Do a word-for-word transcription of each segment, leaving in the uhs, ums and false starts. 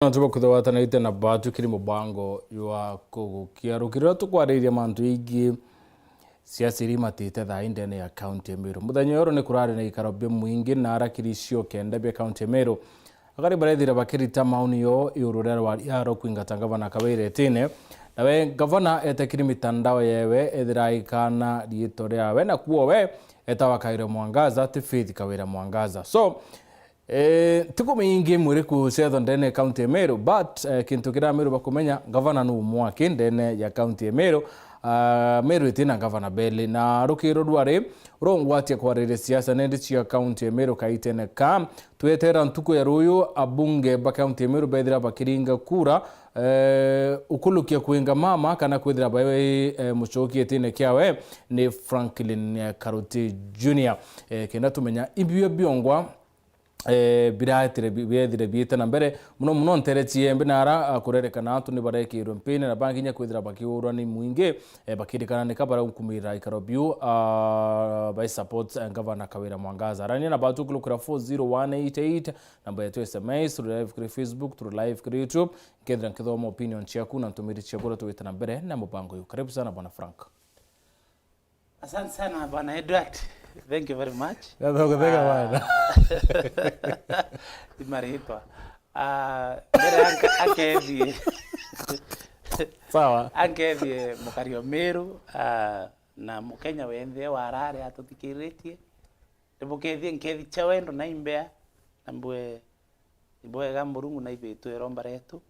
Antu bakwithagwa gwatanite na batu kiri mubango jwa kugukia rukiri ruria tukwariria mantu jaingi siasa iria imatite thaa ii ndene ya kaunti ya Meru. Muthenya uyu ni kurari na ikaro bia mwingi na arakiri cio kenda bia kaunti ya Meru. Akari barethira bakirita maoni yo iguru ria rwaria rwa kwingata ngavana Kawira itine. Nawe ngavana etekiri mitandao yewe ethira aikana riitwa riawe, na kuo we etawa Kawira Mwangaza, ti Faith Kawira Mwangaza. So, Eh, ntuku mingi mwiri kucethwa ndene ya kaunti ya Meru, but, eh, kintu kiria Meru bakumenya, ngavana nu umwe aki ndene ya kaunti ya Meru. Ah, Meru itina ngavana beli, na rukiro rwari rungwatia kwariria siasa nindi cia kaunti ya Meru kaitene ka. Twetera ntuku ya ruyu, abunge ba kaunti ya Meru bethira bakiringa kura, eh, ukulukia kwinga mama kana kwithira bae, eh, mucoki itine kiawe ni Franklin, eh, Karuti Junior. Eh, kenda tumenya ibio biongwa eh, biratire bi-, biethire biite na mbere, muno muno ntere ciembe na ara, ah, kurerekana antu ni barekirwe mpini na bangi kinya kwithira bakiurwa ni mwingi, eh, bakirikana nika baraukumirira ikaro biu, ah, bai support, eh, Ngavana Kawira Mwangaza. Arania na batu kulukira four zero one eight eight, namba yetu S M S, turi live kuri Facebook, turi live kuri YouTube. Nkethira nkithoma opinion ciaku na ntumiri ciaku uria tugite na mbere na mubango uyu. Karibu sana, Bwana Frank. Asante sana, Bwana Edward. Thank you very much. Nathogotheka Ah, bwana. Ni maritwa. Ah, mbere anka-, ankethie. Sawa. Ankethie mukari o Meru, ah, na Mukenya wenthe warare atuthikiritie. Ndimukethie nkethi cia wendo na imbea, na mbue Ibwega Murungu na ibitwe iromba rietu.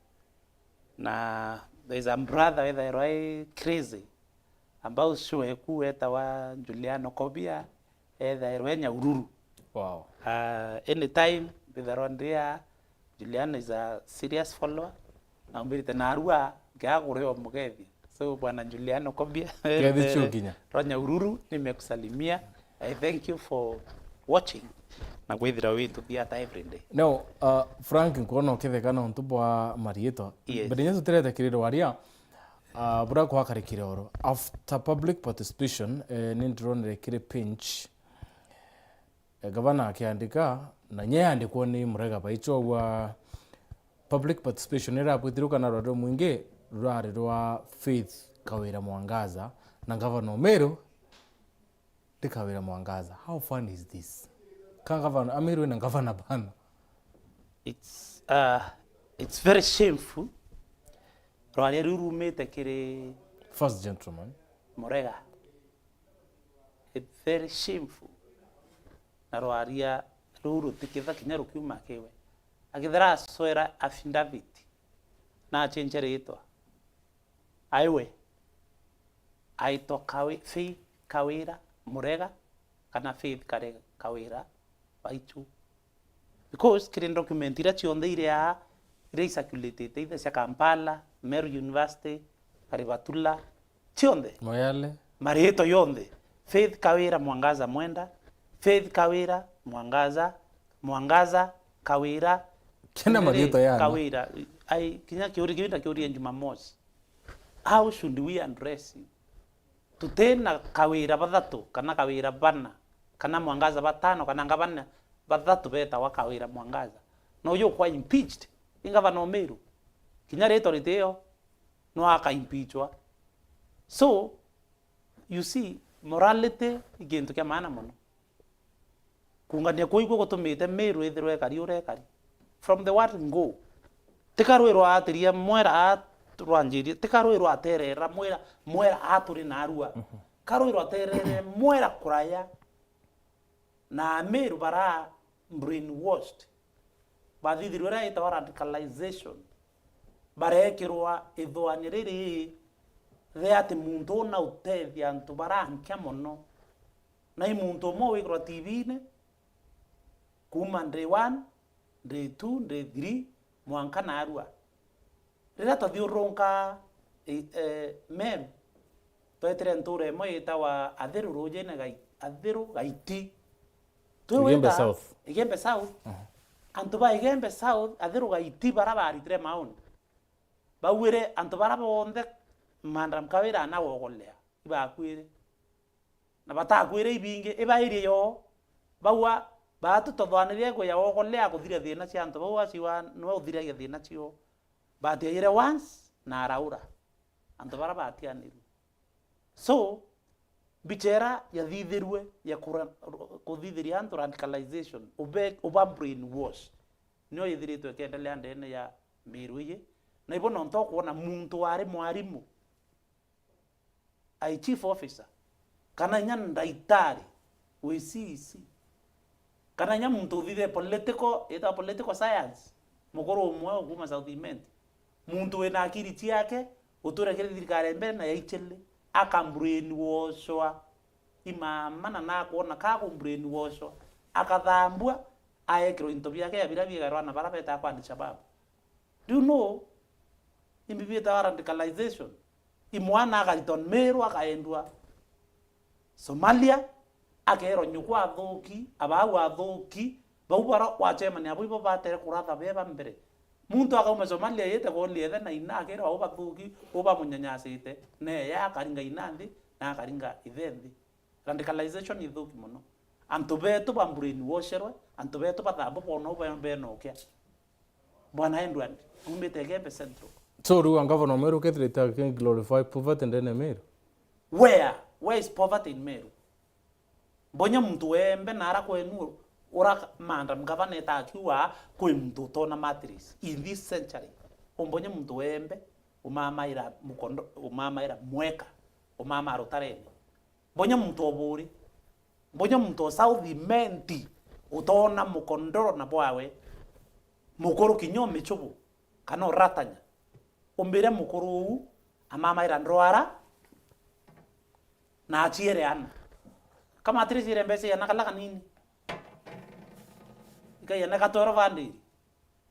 Na there is a brother wethairwa e crazy, ambao sure ku wetawa Juliano Kobia, ethairwa e Nyahururu. Wow. Ah, anytime mbithairwa ndia, Juliano is a serious follower. Na umbirite narua, ngiaga kuria umugethie. So, Bwana Juliano Kobia, Kethi cio kinya. Rwa Nyahururu, nimekusalimia. I thank you for watching na kwithira wituthiata every day. No, uh, Frank, nkwona ukitheka nontu bwa mariitwa. Yes. Mbere nya tutirete kiri rwaria, uh, bura kwakarikire oro. After public participation, eh, ni ndironere kiri pinch, eh, gavana akiandika, na nye yandikwo ni Murega Baichwa wa public participation irabwithiruka na rwari mwingi rwari rwa Faith Kawira Mwangaza na gavana Omeru ndi Kawira Mwangaza. How fun is this? Ka gavana, Ameru ina gavana bana. It's, uh, it's very shameful. Rwaria riu rumite kiri First gentleman. Murega. It's very shameful. Na rwaria ruu rutikitha kinya rukiuma kiwe. Akithira acwera affidavit, na achenche ritwa. Aiwe. Aitwa Kawi-, Faith Kawira Murega, kana Faith Kare-, Kawira Baichu. Because kiri document iria cionthe iri aa, iria icirculatete, either cia Kampala, Meru University, Karibatula, cionthe. Moyale. Mariitwa yonthe. Faith Kawira Mwangaza Mwenda, Faith Kawira Mwangaza, Mwangaza Kawira, Kena mariitwa yani. Kawira. Ai, kinya kiuri kiu ndakiurie Jumamosi. How should we address you? Tutina Kawira bathatu, kana Kawira bana, kana Mwangaza batano, kana ngavana bathatu betawa Kawira Mwangaza. Na uyu ukwa impeached, i ngavana Omeru. Kinya ritwa ritio, no akaimpeachwa. So, you see, morality i kintu kia maana mono. Kuungania kuu ikuo gutumite Meru ithirwe ikari uria ikari. From the word go. Ti ka rwi rwatiria mwera a-, rwanjirie, ti ka rwi rwaterera mwera, mwera a turi narua. Mhm. Ka rwi rwaterere mwera kuraya. Na Ameru bara brainwashed. Bathithirwe iria itawa radicalization. Barekirwa ithuania riri ria ati muntu una utethia antu barankia mono. Na i muntu umwe wikirwa T V-ini, kuuma day one, day two, day three, mwanka narua. Riria twathiurunka, i-, eh, Meru, twetire ntuura imwe yitawa Athiru Ruujine Gai-, Athiru Gaiti. Twi Igembe wita South. Igembe South. Mhm. Antu ba Igembe South, Athiru Gaiti bara baritire maoni. Bauire antu bara bonthe Madam Kawira anagogolea, ibakwire. Na batakwire ibingi, ibairie yo, baua Baatu tothwanirie kwija wogolea kuthira thina cia antu bau aciwa niwe uthiragia thina cio. Baatiaire once na araura. Antu bara baatianirue. So, mbicha ira yathithirue ya kura-, kuthithiria antu radicalization, ube-, uba brainwash, nio ithiritwe ikiendelea ndene ya Meru iji. Na ibo nontu ukwona muntu wari mwarimu, ai chief officer, kana inya ndaitari wi C E C, kana inya muntu uthithire political, ita political science, mukuru umwe ukuma South Imenti, muntu wina akiri ciake, utwire kiri thirikari ya mbere na ya ichele, aka brainwashwa i mama, na nakwona ka ku brainwashwa, akathambua, aekirwa into biake ya biria biegarwa na bara betaga kwa Al-Shabaab. Do you know? Imbi bietawa radicalization. I mwana akaritwa Meru, akaendwa Somalia, akeerwa nyuku athuki, abau athuki, bau bara wacemania abo ibo batere kuratha beba mbere. Muntu akauma Somalia yete koli ethe na ina akeerwa abo bathuki, bo bamunyanyasite, neye akaringa ina nthi, na akaringa ithe nthi. Radicalization ithuki mono. Antu betu ba brainwasherwe, antu betu bathambwa bona ube-, benokia. Bwana Edward, umite Igembe Central. So, riu anga bono Meru kethirite aki glorify poverty ndene Meru? Where? Where is poverty in Meru? Mbonya muntu wembe nara kwenu ura madam governor eta akiuga kwi muntu utona mattress in this century. Umbonye muntu wembe umamaira mukondo, umamaira mweka, umama rutarene. Mbonya muntu o Buuri. Mbonya muntu o South Imenti utoona mukondoro na bwawe. Mukuru kinya o Michubu, kana o Ratanya. Umbire mukuru uu amamaira ndwara na aciere ana. Kama atiri ciere mbeca ciana kala kanini. Ikaiana ka twelve hundred.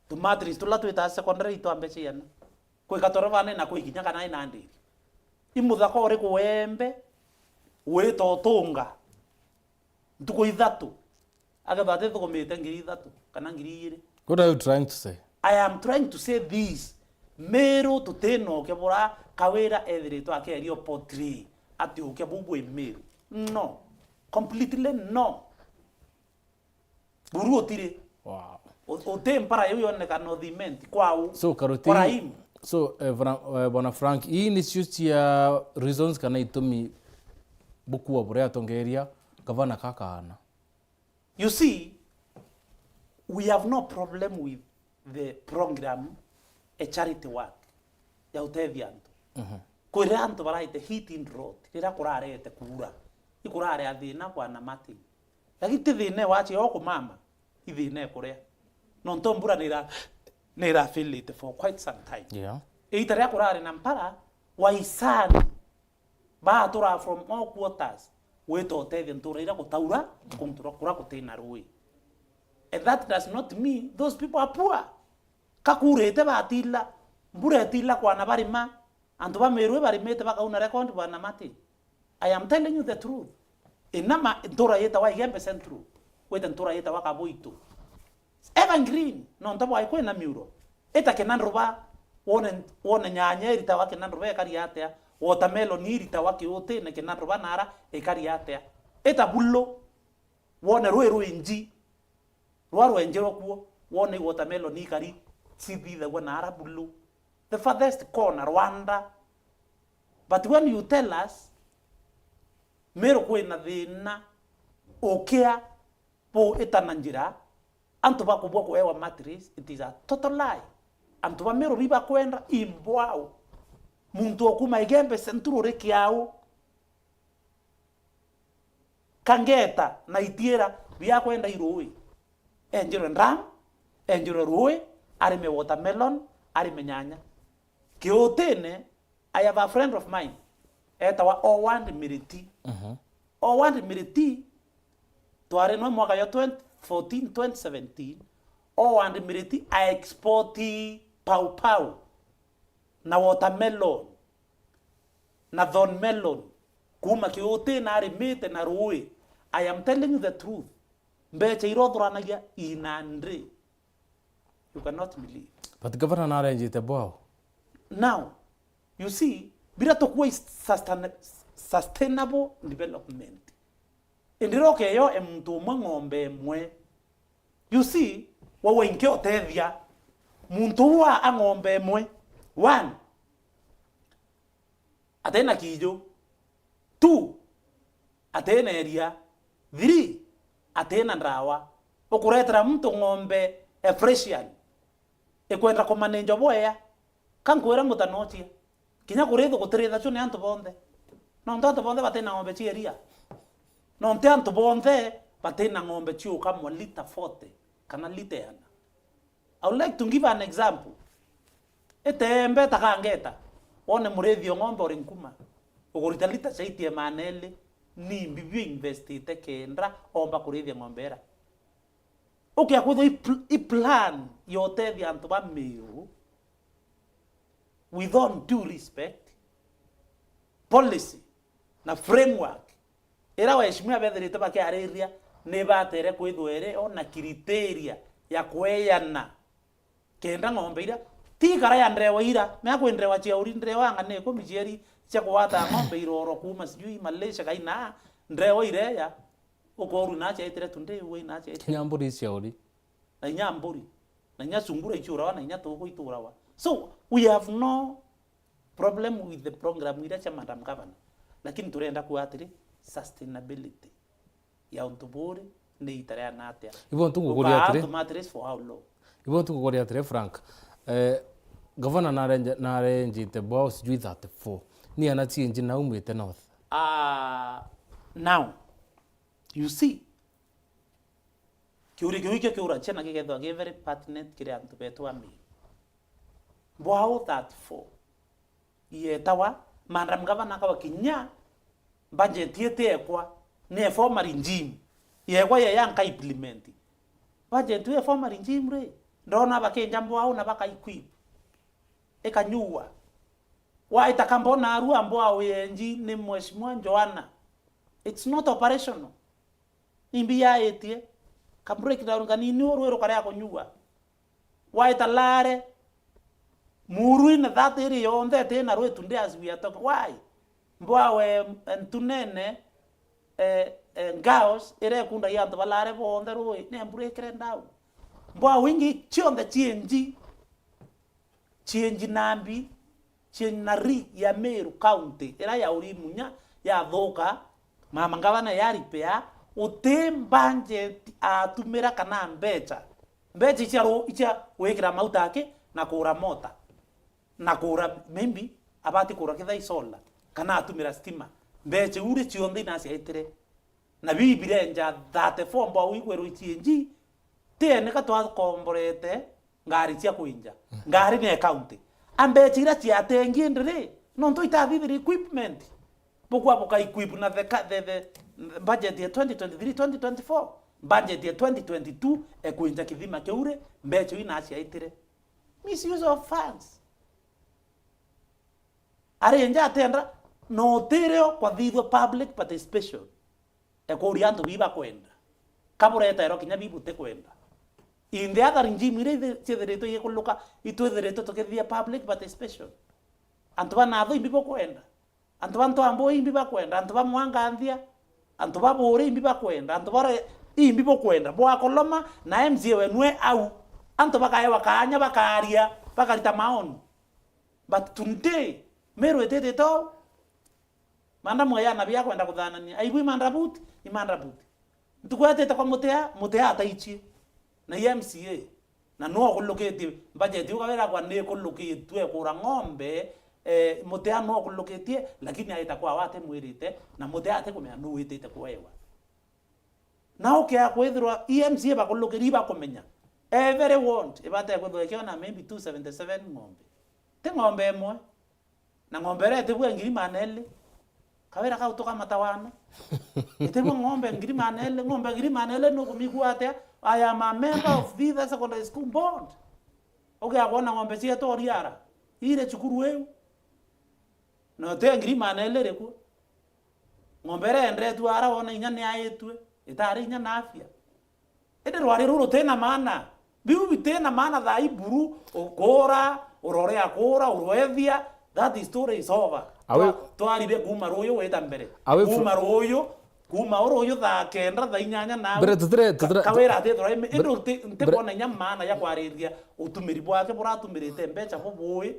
Tumattress tula twitaga secondary itwambe ciana. Kwika toro bana na kwikinya kana ina ndiri. I muthaka uriku wembe wita utunga ntuku ithatu? Akethwa atithukumite ngiri ithatu kana ngiri igiri. What are you trying to say? I am trying to say this. Meru tutinoke bura Kawira ethiritwe akeria potri ati uke bubwe Meru. No. Completely no. Buru utiri. Wow. U-, uti mpara iu yoneka North Imenti kwau. So, Karoti, Kwa Raim. So, eh, bwana, eh, bwana Frank, ii nicio cia reasons kana itumi bukua buria atongeria gavana kakaana? You see, we have no problem with the program, a charity work ya utethia antu. Mhm. Kwirira antu baraite heat in road, riria kurarete kuura, ikurarea thina bwana Martin. Lakini ti thina wacia o kumama, i thina ikuria. Nontu mbura nira-, nirafilite for quite some time. Yeah. Iita riria kurari na mpara, waisani batura from all quarters, wita utethia ntura iria gutaura, kuntu kuria gutina rui. And that does not mean those people are poor. Kakurite batila, mbura itila kwana barima, antu ba Meru barimite bakauna record bwana Martin. I am telling you the truth. Inama ntura yitawa Igembe Central, wite ntura yitawa Kabuitu. Evergreen, nontu bwai kwina miuro. Ita kinanduba, wone, wone nyanya iritawa kinanduba ikari atia, watermelon iritawa kiutine kinanduba nara ikari atia. Ita bulo, wone rui rwinji, rwa rwenjerwa kuo, wone watermelon ikari cithithagua nara bulo. The farthest corner, Rwanda. But when you tell us, Meru kwina thina, ukia, bu itana njira, antu bakubua kuewa mattress, it is a total lie. Antu ba Meru bibakwenda imbwao. Muntu okuma Igembe Central ri kiao. Kangeta na itiira biakwenda irui. Enjirwe ndam, enjirwe rui, arime watermelon, arime nyanya. Kiutine, I have a friend of mine, etawa Owand Miriti. Mhm. Owand Miriti, twari nwe mwaka yo twenty fourteen, twenty seventeen, Owand Miriti a export pau pau na watermelon na thorn melon kuuma kiuti na arimite na rui. I am telling you the truth. Mbecha iria uthuranagia inandri. You cannot believe. But governor narenjite bwao. Now, you see, bila tukua sustain-, sustainable development. Indi roke yo e muntu umwe ng'ombe imwe You see, wauga inki utethia muntu uu wa ng'ombe imwe? One, atena kiiju. Two, atena iria. Three, atena ndawa. Ukuretera muntu ng'ombe e Friesian, ikwenda kumanenjwa bwea. Ka nkwira mutanochia, kinya kurithu gutirithachu ni antu bonthe. Nontu antu bonthe batina ng'ombe cia iria. Nontu antu bonthe batina ng'ombe ciukamwa lita forty kana lita igana. I would like to give an example. Itembe takangeta, wone murithi o ng'ombe uri nkuma, ugurita lita cia itie maana eri, ni mbi bio investite kenda omba kurithia ng'ombe era. Ukia kwithwa i pl-, i plan ya utethia antu ba Meru, with all due respect, policy na framework ira waheshimiwa bethirite bakiariria ni batere kwithwa iri o na criteria ya kweyana. Kenda ng'ombe ira ti kara ya ndewa ira, mea kwi ndewa cia uri, ndewa ang'ana ikumi cieri cia kugwata ng'ombe iroro kuuma sijui Malaysia kaina, ndewa ireya, ukoru na ciaitire tunde, uwe na ciaitire. Kinya mburi cia uri. Na inya mburi, na inya sungura iciurawa, na inya tuku iturawa. So, we have no problem with the program iria cia Madam Governor. Lakini turenda kuga atiri, sustainability ya untu buri ni itarea na atia? Ibo ntu ngukuria atiri. Ukaa antu matters for how long? Ibo ntu ngukuria atiri, Frank. Eh, Governor narenje-, narenjite bwao sijui thirty-four. Ni ana cienji naumite North. Ah, now, you see, kiuria kiu ikio kiura ciana gigethwa gi very pertinent kiri antu betu a Meru. Bwao thirty-four. Yetawa, Madam Governor akawa kinya budget itiekwa, ni a former regime. Yekwa yeya nka implement. Budget ya former regime ri, ndona bakinja mbwao na baka equip. Ikanyua. Waita kambona arua mbwao yenji ni Mheshimiwa Joanna. It's not operational. Imbi yaitie, ka breakdown kanini uru rukarea kunyua. Waita Lare, Muru in that area yonthe iti na rwi today as we are talking. Why? Mbwawe, eh, ntunene, eh, eh, Ngaos, iria ikundagia antu ba Lare bonthe rui, ni mbura ikire down. Mbwawe ingi cionthe cienji. Cienji nambi, cienji na ri ya Meru County, ira ya uri munya, yathuka, mama ngavana ya repair, uti budget atumira kana mbecha. Mbecha icia ru-, icia gwikira mauta aki, na kugura mota, na kugura, maybe, abati kugura kithai solar, kana atumira stima. Mbecha iu ri cionthe inaciaitire. Na biu birenja thirty-four mbwau igwerwa i cienji, tiene ka twakomborete ngari cia kwinja. Mhm. Ngari ni e county. A mbecha iria ciatengi indi ri, nontu itathithiri equipment. Bukwa buka equip na the ka-, the, the budget ya twenty twenty-three, twenty twenty-four. Budget ya twenty twenty-two ekwinja kithima kiu ri, mbecha iu inaciaitire. Misuse of funds. Arinja atenda, no utirio kwathithua public participation. Ekuria antu bii bakwenda. Kaburetairwa kinya bii butikwenda. In the other regime iria ithi-, ciithiritwe igikuluka, itwithiritwe tukithithia public participation. Antu ba Nathu imbi bukwenda. Antu ba Ntwambu imbi bakwenda. Antu ba Mwanganthia. Antu ba Buuri imbi bakwenda. Antu ba re-, imbi bukwenda. Bwakoloma na M C A wenu e au. Antu bakaewa kaanya bakaria, bakarita maoni. But today, Meru ititite ou. Manda mweyana bia kwenda kuthanania. Aigwi manda buti, ni manda buti. Ntuku etite kwa mutia, mutia ataichie. Na i M C A. Na no kulukitie budget iu kawira kwa ni kulukitwe kura ng'ombe, eh, mutia no kulukitie, lakini aita kwa wate mwirite, na mutia ate kumenya nu witite kuewa. Na ukia kwithirwa i M C A bakulukiri bakumenya. Every ward, ibate kwithirwa ikiona maybe two seventy-seven ng'ombe. Ti ng'ombe imwe. Na ng'ombe iria itibua ngiri maana eri, kawira kau tukamata wana. Itibua ng'ombe ngiri maana eri, ng'ombe ngiri maana eri nukumigua atia? I am a member of Thitha Secondary School Board. Ukia kwona ng'ombe cietu riara, ire cukuru iu. Na uti ngiri maana eri rikuo. Ng'ombe iria endetue ara wona inya ni aitue, itari inya na afya. Indi rwari ruru rutina maana. Biu bitina maana thaa iburu, ukura, urorea kura, uroethia, that story is over. Awe- Twa-, twarire kuuma ruyu wita mbere. Awe fr- Kuuma ruyu, Kuuma uru uyu thaa kenda, thaa inyanya nau, Mbere tutire, ka-, tutire, Kawira atithirwa imi-, indi mbere, uti-, mbere ntikwona inya maana ya kwariria utumiri bwake buratumirite mbecha bubui,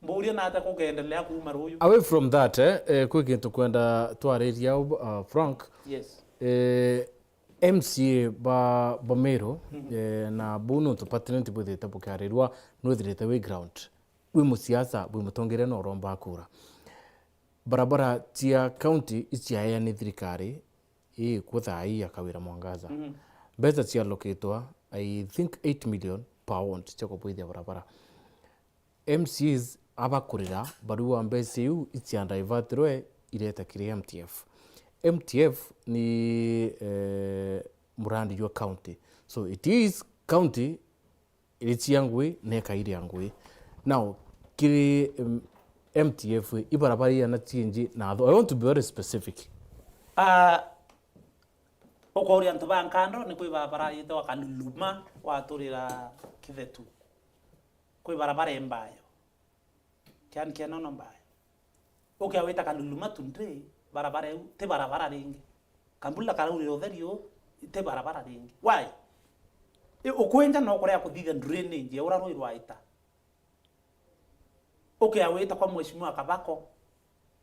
mburie nata kugendelea kuuma ruyu. Away from that, eh, eh, kwi gintu kwenda twariria, uh, Frank. Yes. Eh, M C A ba, ba Meru, mhm, eh, na buu nontu pertinent bwithirite bukiarirwa, nwithirite wi ground, wi musiasa, wi mutongeria na uromba kura. Barabara cia county iciaea ni thirikari, ii kuo thaa ii ya Kawira Mwangaza. Mhm. Mbeca cialoketwa, I think, eight million pound cia kubwithia barabara. M C As abakurira barua mbeca iu icia divertirwe ireta kiri M T F. M T F ni, eh, murandi jwa county. So it is county iri cia ngui, neka iria ngui. Now, kiri, em, M T F, ibarabara iana ciingi na atho. I want to be very specific. Ah, ukauria antu ba nkando, ni kwi barabara yitwa Kaluluma, waturira Kithetu. Kwi barabara imbayo. Kiani kia nono mbayo. Ukia wita Kaluluma tu ndri, barabara iu, ti barabara ringi. Kambula karaurira utheri uu, ti barabara ringi. Why? I, ukwenja no kuria kuthithia drainage ya ura rui rwaita. Ukia wita kwa Mheshimiwa Kabako,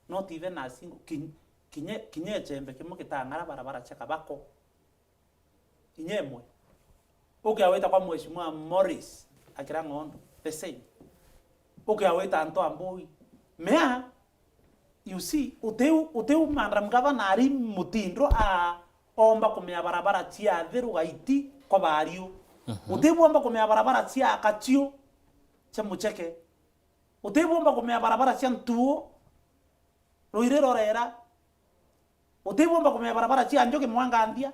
not even a single, kin-, kinye, kinye echembe kimwe kitang'ara barabara cia Kabako. Inya imwe. Ukia wita kwa Mheshimiwa Morris akira ng'ondo, the same. Ukia wita antu a Mbui. Mea, you see, utiu, utiu Madam Governor ari mutindo a omba kumea barabara cia Athiru Gaiti kwa Bariu. Mhm. Utiu omba kumea barabara cia Akaciu, cia Mucheke. Utiu omba kumea barabara cia Ntuo, Ruiri Rorera. Utiu omba kumea barabara cia Njuki Mwangandia.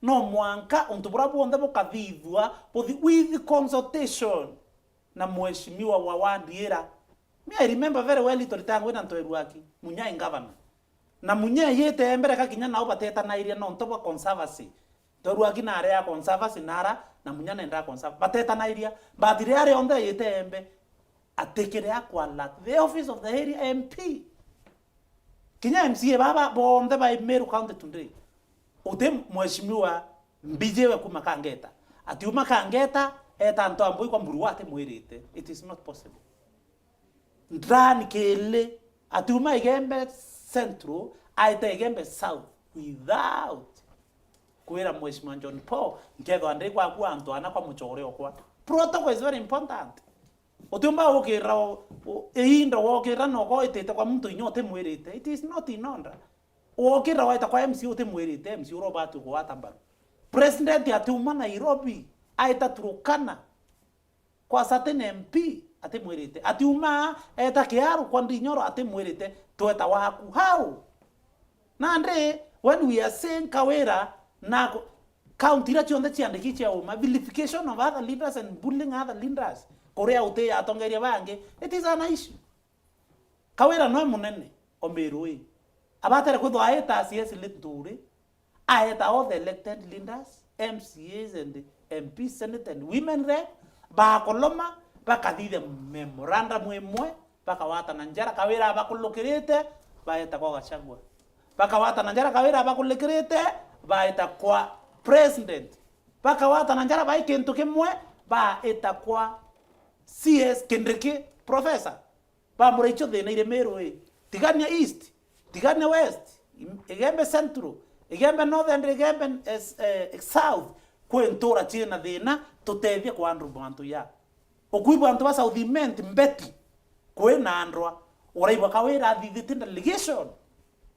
No mwanka untu buria bwonthe bukathithua buthi with consultation na Mheshimiwa wa ward ira. Me, I remember very well, Ritangwi na Ntweruaki, Munya i governor. Na Munya eyite mbere ka kinya nao batetanairia nontu bwa conservancy. Ntweruaki nare a conservancy nara, na Munya nenda a conservancy. Batetanairia, but riria rionthe eyite embe, atikire akwa alert the office of the area M P. Kinya M C A baba bonthe ba Meru County today, uti Mheshimiwa Mbijiwe kuma Kangeta. Atiuma Kangeta, eta antu a Mbui kwa Mburu atimwirite. It is not possible. Ndrani kili, atiuma Igembe Central, aita Igembe South without kwira Mheshimiwa John Paul, nkethwa ndi gwaku antu ana kwa muchore okwa. Protocol is very important. Utiumba ukira o-, o-, iinda wokira na ukoitite kwa muntu inya utimwirite. It is not in order. Wokira waita kwa M C A utimwirite, M C A uria ubati kugwata mbaru. President atiuma Nairobi, aita Turkana kwa certain M P, atimwirite. Atiuma, eta Kiaru kwa Ndinyoro, atimwirite, tweta waku. How? Nandi, when we are saying Kawira, na ko-, county iria cionthe ciandiki cia uma, vilification of other leaders and bullying other leaders, kuria uti atongeria bangi, it is an issue. Kawira noe munene o Meru ii. Abatere kwithwa aita C S Linturi, aeta all the elected leaders, M C As and M Ps, Senate and women rep, bakoloma, bakathithia memorandum imwe, bakawatana njara Kawira abakulukirite, baeta kwa Gachagua. Bakawatana njara Kawira abakulukirite, baeta kwa president. Bakawatana njara bai kintu kimwe, baeta kwa C S Kindiki, professor. Bamuraichio thina iri Meru ii. Tigania East, Tigania West, Igembe Central, Igembe North and Igembe, eh, eh, South, kwi ntura ciina thina, tutethie kwa andu bantu ya. Ukui bwa antu ba South Imenti, Mbeti, kwina ndwa, uraigua Kawira athithitie delegation,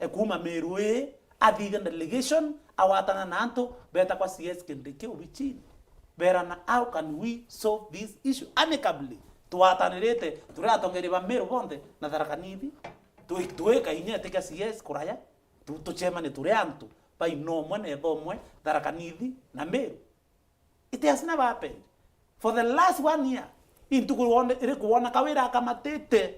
e, kuuma Meru ii, athithia delegation, awatana na antu, beta kwa C S Kindiki obichini. Berana, "How can we solve this issue amicably?" Twatanirite, turi atongeria ba Meru bonthe na Tharaka Nithi. Twi-, twika inya itikia C S kuraya, tu-, tucemanie turi antu ba ino umwe na etho umwe, Tharaka Nithi na Meru. It has never happened. For the last one year, intuku wone-, iriku wona Kawira akamatite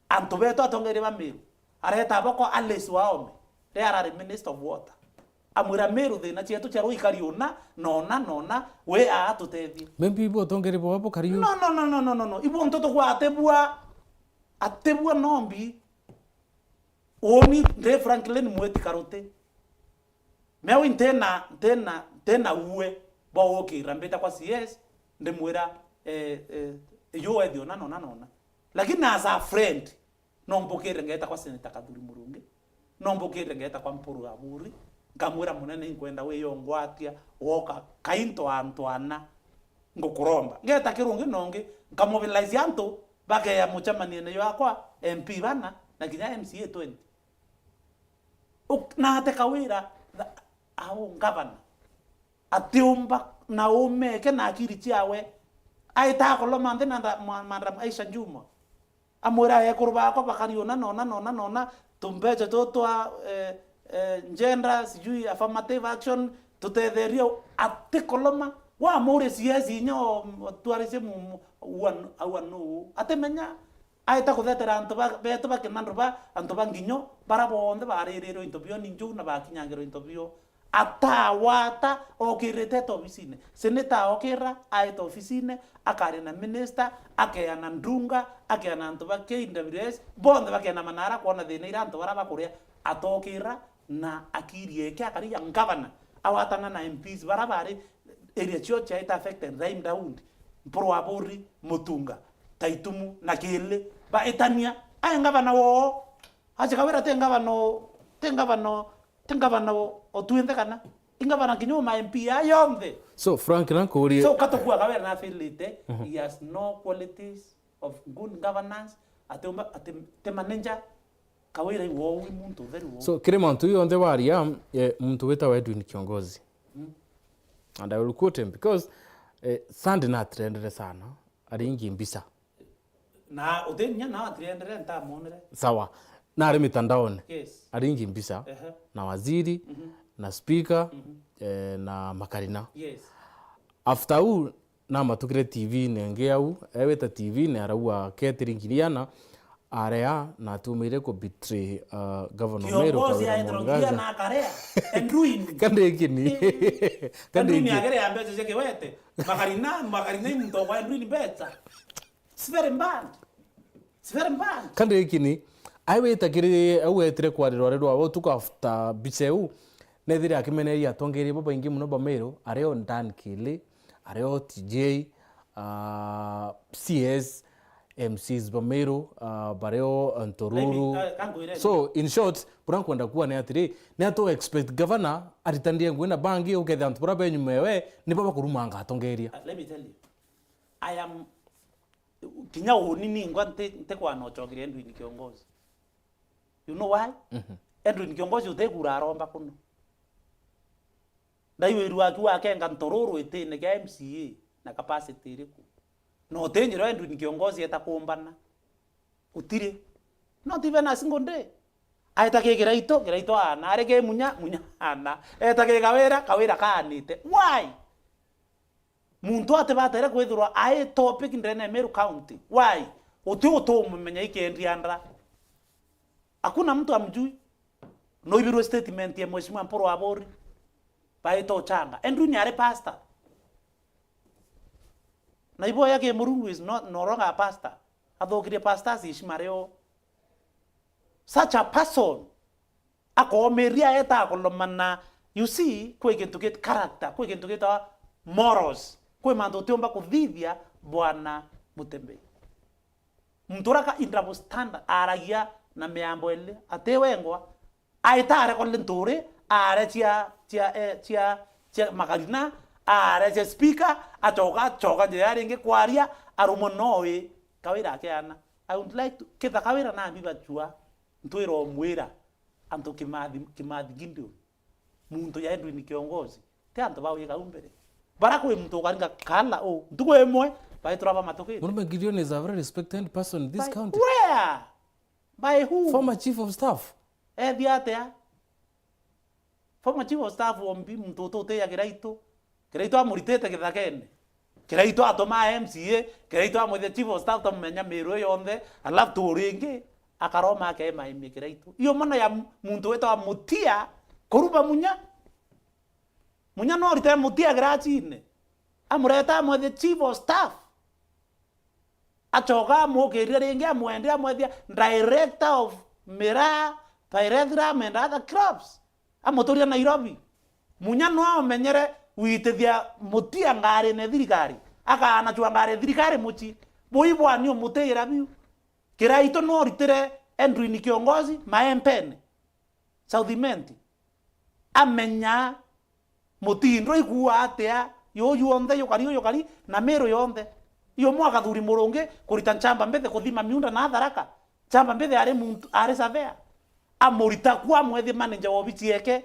antu betu atongeria ba Meru? Areta abo kwa Alice Waome, riria arari Minister of Water. Amwira, "Meru thina cietu cia ruu ikari una, na una, na una, we aa tutethie." Maybe ibo utongeria bwao bukari u. No, no, no, no, no, no, no. Ibo ntu tukwa atibua, atibua nombi. Uni ndi Franklin Mwiti Karuti. Meu ntena, ntena, ntena uwe bwa gukira mbita kwa C S, ndimwira, eh, eh, yu wethi ona nona nona. Lakini as a friend, no mbukire ngeta kwa Senator Kathuri Murungi, no mbukire ngeta kwa Mpuru Aburi, nkamwira, "Munene, inkwenda wiyongwatia, woka kainto antu ana, ngukuromba." Ngeta Kirungi nongi, nkamobilize antu, bakeya mucemanione jwakwa, M P bana, na kinya M C A twenty. Uk-, na ate Kawira, tha-, au ngavana. Atiumba na umeke na akiri ciawe. Aita akoloma nthi na nda-, ma-, Madam Aisha Juma. Amwira, "Ekuru bakwa bakari ona nona nona nona, tumbeca tu twa, eh, eh, gender, sijui affirmative action, tutetherie u-," atikoloma. Wamuria C S inya o-, twaricie mu-, mu-, ua-, aua nuu. Atimenya. Aita kuthetera antu ba, betu ba Kinanduba, antu ba Nginyo, bara bonthe baririrwe into bio ni njuu na bakinyangirwe into bio. Atawata okirite eta ofisine. Seneta okira aeta ofisine, akaria na minister, akeana ndunga, akeana antu ba K W S, bonthe bakeana manara kwona thina ira antu bara bakuria. Atokira na akiri eke akari ya ngavana, awatana na M Ps bara bari area cio ciaita affected, Rhyme Daudi, Mpuru Aburi, Mutunga, Taitumu na Kili baitania. Ae ngavana woo, aje Kawira ti ngavana o-, ti ngavana o-, ti ngavana o-, o twinthe kana i ngavana kinya o ma M P aa yonthe. So, Frank, na nkurie. So, katukua Kawira na affiliate, he has no qualities of good governance, atiumba, ati, ti manager, Kawira i wou, i muntu utheru wou. So, kiri mantu yonthe waria, eh, muntu witawa Edwin Kiongozi. Mm. And I will quote him because, eh, Sunday na trendere sana, aringi mbisa. Na utinya na atirendere ntamonere. Sawa. Na ari mitandaoni. Yes. Aringi mbisa. Ehe. Na waziri, mhm, na speaker, mhm, eh, na makarina. Yes. After u, namatukire T V-ini ingi au, ewita T V-ini arauga Catherine Kiriana area na atumiire ku betray, uh, Governor Meru Kiongozi Kawira aetero Mwangaza. Kiriana akarea. Endruini. Kandikini. Endruini. Kandiki. Akarea mbeca cia Kiwete. Makarina, makarina i muntu okwa Endruini mbeca. It's very bad. It's very bad. Kandikini. Ai wita kiri au etire kwarirwa rerwa utuku after mbica iu. Nethire akimeneria atongeria babaingi muno ba Meru, ario Dan Kili, ario T J, ah, C S, M Cs ba Meru, ah, bario Ntororo. Let me, uh, kankwire. So, in short, bura nkwenda kuwa ni atiri, ni atu expect governor aritanire ngui na bangi, ukethira antu bara be nyuma ewe, nibo bakurumanga atongeria. Uh, let me tell you, I am, kinya uni ningwa nti, ntikwana ucokeria Edwin Kiongozi. You know why? Mhm. Edwin Kiongozi utekura aromba kuno. Ndaiwirua akiwa akenga Ntororo itine kia M C A na capacity iriku? Na utinjirwa Edwin Kiongozi eta kumbana. Utiri. Not even a single day. Aeta ki Kiraitu, Kiraitu aana. Ari ki Munya, Munya aana. Eta ki Kawira, Kawira kaanite. Why? Muntu atibatere kwithirwa ai topic ndene ya Meru County. Why? Uti utumumenya ikendi andra. Hakuna mtu amjui. Noibirwe statement ya Mheshimiwa Mpuru Aburi. Baita uchanga. Andrew ni ari pastor. Na ibo ya Kimurungu is not no longer a pastor. Athukirie pastors heshima rio. Such a person akomiria eta akolomana. You see, kwi kintu git character, kwi kintu gita morals, kwi mantu utiumba kuthithia bwana Mutembei. Muntu uria ka in double standard, aragia na miambo ili, ati wengwa, aita arekole nturi, are cia, cia, eh, cia, cia makarina, are cia speaker, acoka, acoka njira ya ringi kwaria, arumwa noe, Kawira akiana. I would like to, kitha Kawira nambi bachua, ntwira umwira, antu Kimathi, Kimathi Gideon. Muntu ya Edwin Kiongozi, ti antu ba wika u mbere. Bara kwi muntu ukaringa kala u, ntuku imwe, baitura bamatukite. Murume Gideon is a very respected person in this county. Where? By who? Former chief of staff. Ethi atia? Former chief of staff ombi, muntu utu utiya Kiraitu. Kiraitu amuritite githakene. Kiraitu atuma M C A, Kiraitu amwithia chief of staff, tumumenya Meru yonthe, alafu tu ringi akaroma akemaimia Kiraitu. Iyo mana ya muntu witwa Mutia kuruma Munya. Munya no rite Mutia kirachine. Amureta amwethia chief of staff. Acoka amukiria ringi, amwendea, amwethia director of miraa, pyrethrum and other crops. Amuturia Nairobi. Munya no amenyere gwitithia mutia ngarine thirikari, akaana chwa ngari thirikari mucii. Bui bwani umutira biu. Kiraitu no ritire Edwin Kiongozi Maempene, South Imenti. Amenya mutindo ikuua atia, yuyu yonthe yukari, uyu yukari, na Meru yonthe. Iyo mwa Kathuri Murungi kurita nchamba mbithi kuthima miunda na Tharaka. Nchamba mbithi ari muntu, ari surveyor. Amurita ku amwethie manager wa obici yeke.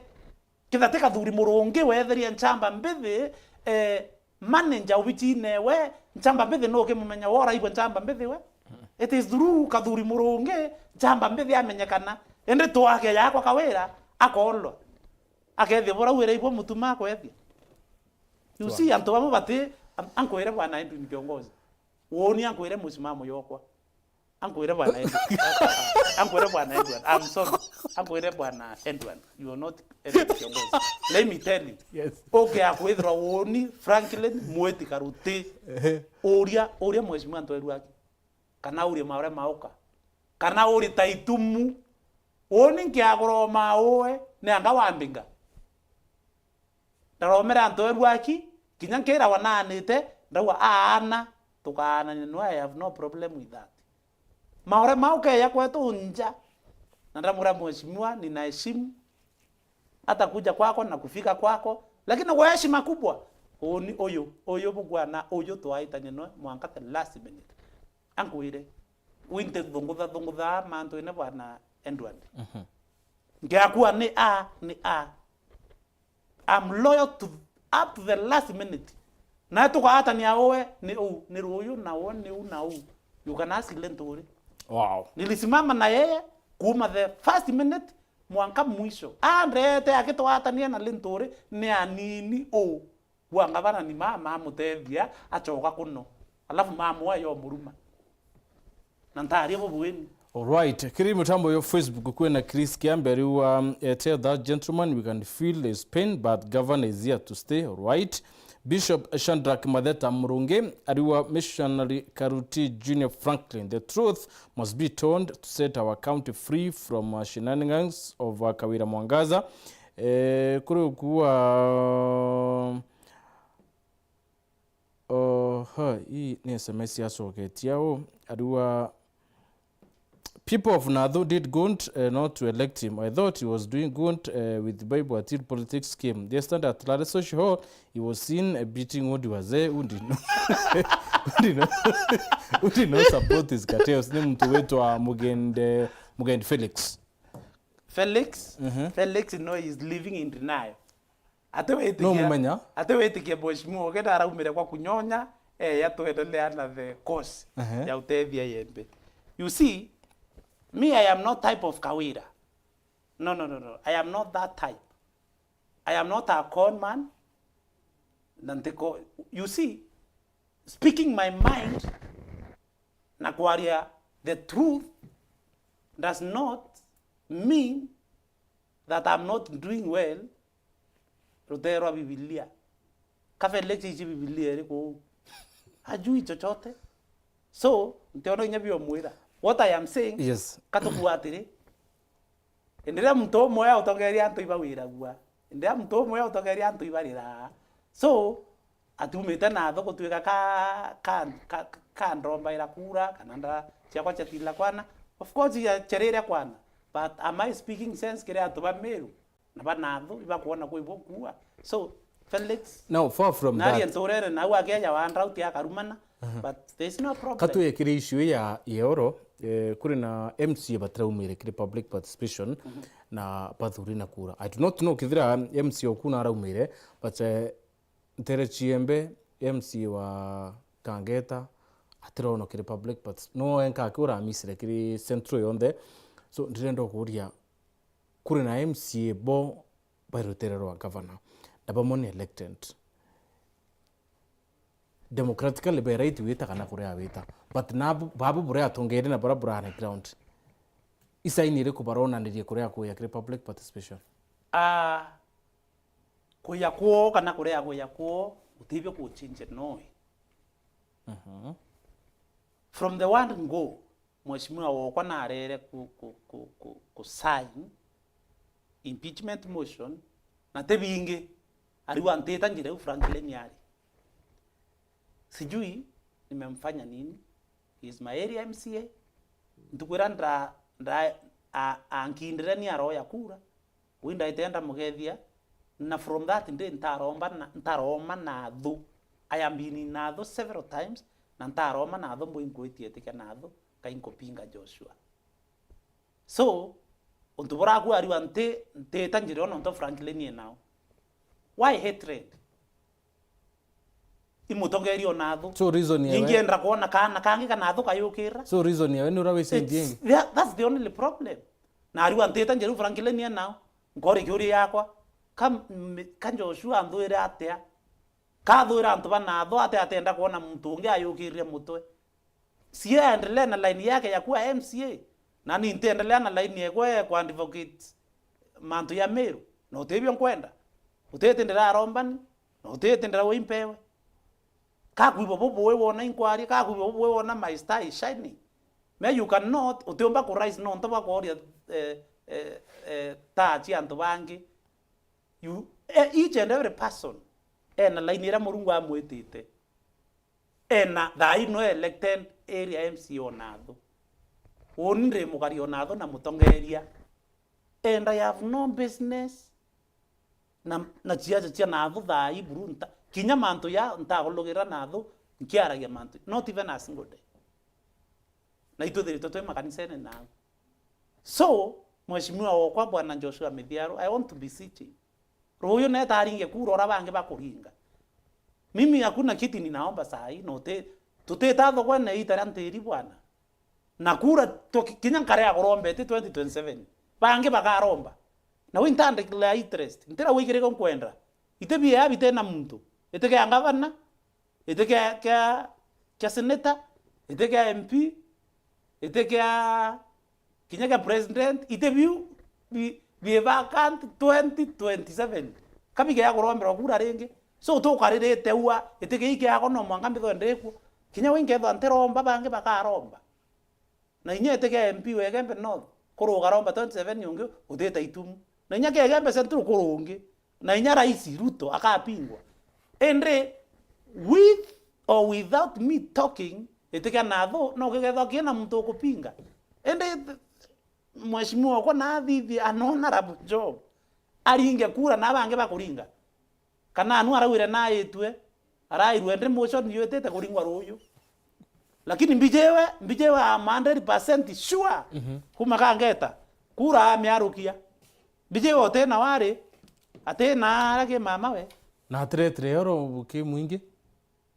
Kethira ti Kathuri Murungi weetheria nchamba mbithi, eh, manager obicine we, nchamba mbithi nu ukimumenya we uraigua nchamba mbithi we? It is through Kathuri Murungi, nchamba mbithi amenyekana. Indi twake yakwa Kawira, akoolwa. Akethia bura wira ibwo mutuma akwethia. You see, antu bamwe bati, am-, ankwire bwana Edwin Kiongozi. Woni ankwire musimamo yokwa. Ankwire bwana Edward. Ankwire bwana Edward. I'm sorry. Ankwire bwana Edward. You are not Edward Kiongozi. Let me tell you. Yes. Okay, akwithirwa woni Franklin Mweti Karuti. Ehe. Uria, uria mheshimiwa Antoine Ruaki. Kana uria maure mauka. Kana uri taitumu. Woni nkiaguroma uwe, ni anga wambinga. Ndaromera Antoine Ruaki, kinya nkirawa naanite, ndauga, "Aana, tukaanania no, I have no problem with that." Maore mau keya kwetu nja. Na ndamwira, "Mheshimiwa, ninaheshimu hata kuja kwako na kufika kwako, lakini kwa heshima kubwa, uni uyu, uyu bugwana, uyu twaitania noe mwanka the last minute." Ankwire, winte thungutha, thungutha mantu ene bwana Edward. Mhm. Ngiakua ni a, ni a. I'm loyal to, up to the last minute. Na tukaatania uwe ni uu, ni ruyu, na uwe ni uu, na uu. You can ask Linturi. Wow. Nilisimama na yeye kuuma the first minute mwanka mwisho. Andete akitwatania na Linturi ni anini uu. Bwa ngavana ni mama amutethia, acoka kuno. Alafu mama uwe yomuruma. Na ntaria bubwini. Alright, kiri mutambo yo Facebook kwina Chris Kiambe ariuga, um, eh, "Tell that gentleman we can feel his pain, but governor is here to stay." Alright. Bishop Shadrack Matheta Murungi ariuga, "Missionary Karuti Junior Franklin, the truth must be told to set our county free from, uh, shenanigans of, uh, Kawira Mwangaza." Eh, kuri ukuwa, uh, Oho, hii ni S M S yacoketie au. Ariuga, "People of Nathu did good, eh, not to elect him. I thought he was doing good, eh, with Bible until politics came. Yesterday at Lare Social Hall, he was seen, eh, beating Odi Wazee, who did not, who did not, who did not support his cartels." Ni mtu witwa Mugende, Mugende Felix. Felix, Mhm. Felix, no, is living in denial. Ati witikia, No mumenya. Ati witikia mheshimiwa uge naraumire kwa kunyonya, eh, ya tuendelea na the course Ehe. ya utethia Yembe. You see, me, I am not type of Kawira. No, no, no, no. I am not that type. I am not a con man. Na ntiko, you see, speaking my mind na kwaria the truth does not mean that I'm not doing well rutere rwa Bibilia. Ka Felix ici Bibilia iri kuu? Ajui chochote. So, ntiona inya biomwira. What I am saying, Yes. katukua atiri, indi riria muntu umwe autongeria antu ibawiragua, indi riria muntu umwe autongeria antu ibarira. So, atumite natho gutuika ka, ka, ka, ka ndombaira kura, kana nda ciakwa ciatila kwana. Of course, ya cherere kwana. But am I speaking sense kiri antu ba Meru? Na ba natho, ibakwona kwi bukua. So, Felix, Now, far from nari that. Nturere, nau akeja wa drought akarumana, Aha. but there's no problem. Katwikire issue ya Yoro, eh, kuri na M C A batiraumire kiri public participation Mhm. na bathuri na kura. I do not know kethira M C A oku naraumire, but, eh, Ntere Chiembe, M C A wa Kangeta, atirono kiri public participation. No enka aki uramisire kiri central yonthe. So, ndirenda kuuria, kuri na M C A bo bai rutere rwa governor, na bamwe ni elected. Democratically, be right wita kana kuria wita. But nabu, babu buria atongeria na baria buri on ground. I sign iriku baronanirie kuria kuya kiri public participation? Ah, kuya kwoo kana kuria kuya kwoo, gutibio kuchinje noi. Mhm. From the word go, Mheshimiwa wokwa narere ku, ku, ku, ku, ku sign impeachment motion, na ti bingi. Ariu antita njira iu Franklin ari. Sijui nimemfanya nini. He is my area M C A. Ntuku iria nda, nda, a, ankindire ni aroya kura. Wi ndaite ndamugethia. Na from that day ntaromba na, ntaroma na thu. I have been in athu several times, na ntaroma na thu mbui nkwitie itikia na thu, kai nkupinga Joshua. So, untu buraku ariu anti, ntita njira ona untu Franklin enao. Why hatred? Imutongeria ona athu. So reason yawe. Ingienda kuona kana kangi kana athu kayukira. So reason yawe ni ura wicindi ingi. That, that's the only problem. Na ariu antita njira Franklin enao. Nkori kiuria yakwa. Ka, ka Joshua anthwire atia? Kathwira antu bana atho ate atenda kuona muntu ungi ayukirire mutwe. Si endelee na line yake ya kuwa M C A, na ni ntiendelea na line yekwe ya ku advocate mantu ya Meru. Na utibio nkwenda. Utiti ndirarombani, na utiti ndirawa impewe. Kakwibwa bubui wona inkwaria, kakwibwa bubui wona my star is shining. Me you cannot, utiumba ku rise nontu bwa kworia, eh, eh, eh, taa cia antu bangi. You, eh, each and every person ena line iria Murungu amwitite. Ena thaa ino elected area M C A ona athu. Uni ndi mukari ona athu na mutongeria. And I have no business na, na ciaca cia nathu thaa ii buru nta-, kinya mantu ya ntagulugira nathu nkiaragia mantu. Not even a single day. Na itwithiritwe twi makanisene nao. So, Mheshimiwa wokwa Bwana Joshua Mithiaru, I want to beseech him. Ruuyu neta aringe kura ura bangi bakuringa. Mimi hakuna kiti ninaomba saa hii, na uti-, tutita thogwene ita ria ntiri bwana. Na kura tuki-, kinya nkare ya kuromba iti twenty twenty-seven. Bangi bakaromba. Na wi ntandikira interest. Ntira wikiriko nkwenda. Iti bia bitena muntu. Iti kia ngavana. Iti kia, kia, kia senator, iti kia M P, iti kia, kinya kia president, iti biu bi, bi vacant twenty twenty-seven. Ka bigea kuromberwa kura ringi. So tukaririte ua, iti gii kiakwa no mwanka mbithwe ndikuo. Kinya wi nkethwa ntiromba, bangi bakaromba. Na inya iti kia M P wa Igembe North, kuruga romba twenty-seven ungi utita itumu. Na inya kia Igembe Central kurungi. Na inya Raisi Ruto akapingwa. Indi with or without me talking, iti kia nathu, no kigethwa kina muntu ukupinga. Indi th-, mheshimiwa okwa na athithie an honorable job. Aringe kura na bangi bakuringa. Kana anu arauire na aitue, arairwe ndi motion yutite kuringwa ruuyu. Lakini mbijiwe, mbijiwe I'm hundred percent sure. Mhm. Kuma kangeta, kura amiarukia. Mbijiwe utina wari, atina ara ki mama we. Na atiretire yoro ki mwingi.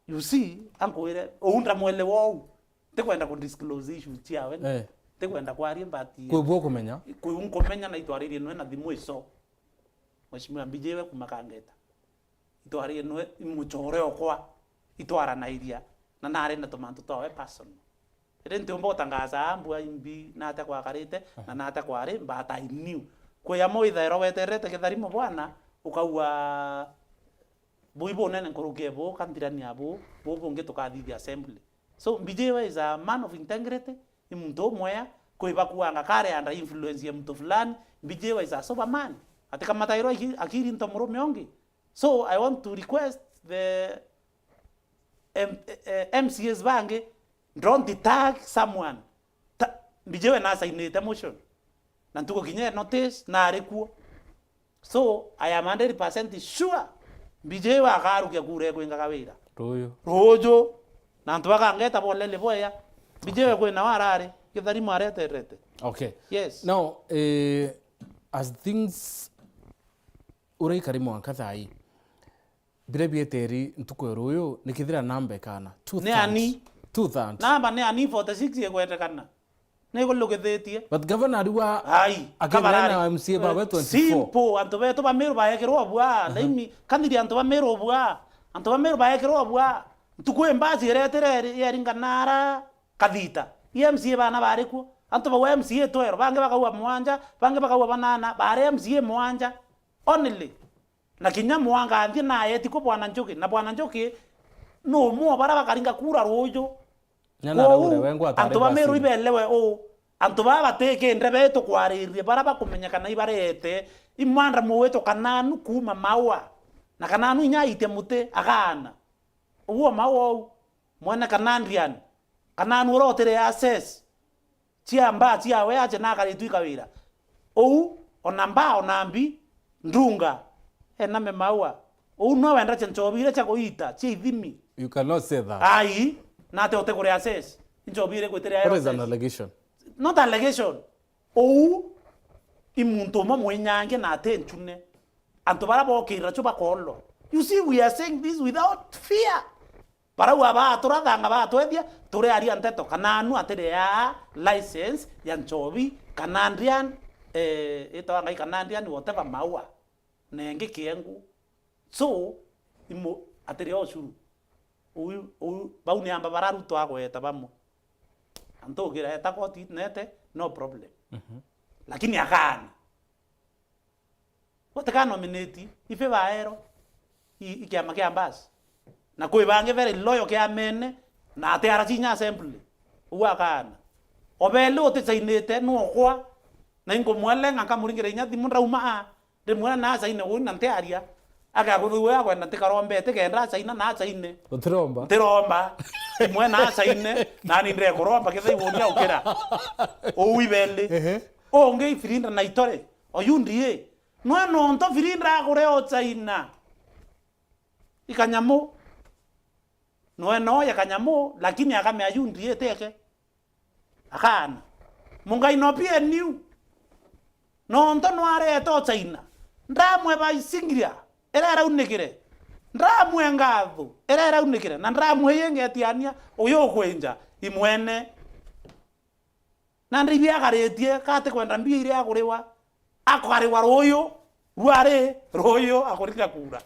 You see, ankwire, uu ndamwelewa uu. Ntikwenda ku disclose issues ciawe. Eh. Ntikwenda kwaria, but kwibua kumenya. Kwi unkumenya na itwaririe nwe na thimu ico. Mheshimiwa mbijiwe kuma kangeta. Itwaririe nwe imuchore okwa. Itwaranairia. Na nari na tumantu twawe personal. Iri ntiumba gutangaza mbua imbi nate kwakarite, na nate kwari, but I knew. Kwi amwe ithairwa weterete Kitharimo bwana, ukaua bui bunene nkuruki ebu, kanthirania bu, bu bungi tukathithia assembly. So, Mbijiwe is a man of integrity, ni muntu umwea, kwi bakuanga kare under influence ya muntu fulani, Mbijiwe is a sober man. Atikamatairwa aki-, akiri nto murume ungi. So, I want to request the M-, eh, M C As bangi, don't tag someone. Ta-, Mbijiwe nasainite motion. Na ntuku kinya notice, nari kuo. So, I am hundred percent sure Mbijiwe akarukia kura ekwingaga wira. Ruuyu. Ruuju. Na antu bakangeta bolele boya. Mbijiwe kwina warari. Kitharimo areterete. Okay. Yes. Now, eh, as things uraikari mwanka thaa ii, biria bieteri ntuku ya ruuyu, nikithira namba ikana? Ni ani? Two third. Namba ni ani forty six igwetekana? Nikulukithitie. But governor ariwa. Ai, akithira kabarari. Na M C A bawe twenty-four. Simple, antu betu ba Meru baekirwa bwa. Aha. Laimi, kanthiri antu ba Meru bwa. Antu ba Meru baekirwa bwa. Ntuku imbasi iretire yeri-, yeringanara kathita. I M C A bana bari kuo. Antu bau M C A twero, bangi bakaua mwanja, bangi bakaua banana, bari M C A mwanja. Only. Na kinya mwanganthie na eti ku Bwana Njuki, na Bwana Njuki ni umwe o bara bakaringa kura ruuju. Nya na Raure wengwa atari antu ba Meru basini. Ibelewe uu, antu baa batikinde betu kwaririe bara bakumenyekana ibarete, imwanda mwitu kananu kuuma Maua. Na kana anu inya aitie muti, akaana. Uguo mau ou, mwene Canadian, kana anu uria utire access cia mbaa ciawe ache na akaritwa ikawira. Ou, ona mbaa, ona mbi, ndunga, ename maua. Ou no wenda cia nchobi iria cia kuita, cia ithimi. You cannot say that. Ai, na ate utikuri access. Nchobi iri gwitire. What is an allegation? Not allegation. Ou i muntu umwe mwinyange na ati nchune. Antu baria bokirira chu bakoolwa. You see, we are saying this without fear. Barauga baaturathanga, baatwethia, turiaria nteto, kana anu atiri ya license ya nchobi, Canadian, eh, itawa ngai Canadian, whatever, maua, nengi kiengu. So, imu, atiri o ushuru. Uyu, uyu, bau ni amba bararutwa agweta bamwe. Antu ugira eta koti nete, no problem. Mhm. Lakini akaana. Utika nominate, ife baero, i, i kiama kia Ambassador. Na kwi bangi very loyal kiamene, na ati arachinya assembly. Ugu akaana. Obeli utisainite, nokwa, na inkumwelenga, nkamuringira inya thimu, ndrauma a, ndimwira na asaine uu na ntiaria. Akaguthuwe akwenda ntikarombe, tikenda asaina na asaine. Utiromba? Ntiromba. Imwe na asaine, nani ndekuromba, kethira iwonia ukira. Uu ibeli. Ehe. Ungi ifirinda na itore. Oyu ndie. Nwe nonto firinda akure o China. Ikanyamu. Nwe no ya kanyamu, lakini akamea yu ndie teke. Akaana. Mungai no P N U. Nonto nwarete o China. Ndamwe baisingiria, ira iraunikire. Ndamwe ngatho, ira iraunikire. Na ndamwe yengetiania, uyu ukwinja, imwene. Nandi ibiagaritie, kati kwenda mbia iria akuriwa, akariwa ruuyu, rwari ruuyu akuringa kura.